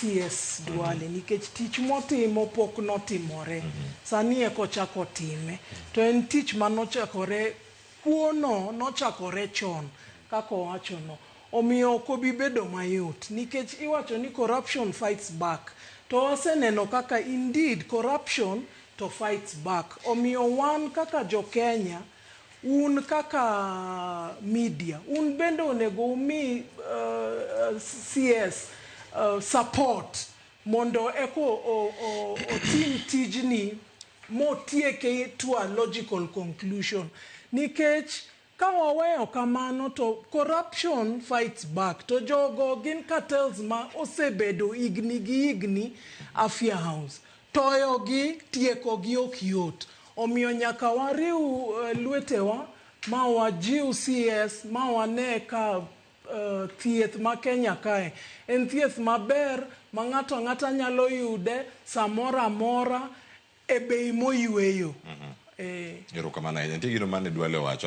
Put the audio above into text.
CS Duale nikech tich motimo pok notimore. Sani eka ochako time. To en tich manochakore kuono nochakore chon kaka owachono. Omiyo ok obi bedo mayot nikech iwacho ni corruption fights back. To waseneno kaka indeed corruption to fights back. Omiyo wan kaka jo Kenya, un kaka media, un bende onego umi CS support mondo eko otim tijni motieke to a logical conclusion. Nikech ka waweyo kamano to corruption fights back. To jogo gin cartels ma osebedo higni gi higni Afia House. Toyo gi, tieko gi ok yot. Omiyo nyaka wariw lwetewa ma wajiw CS ma wane ka thieth ma Kenya kae en thieth maber ma ng'ato ang'ata nyalo yude samoro amora e bei moyweyo. Erokamano ahinya. Nitie gino mane Duale owacho.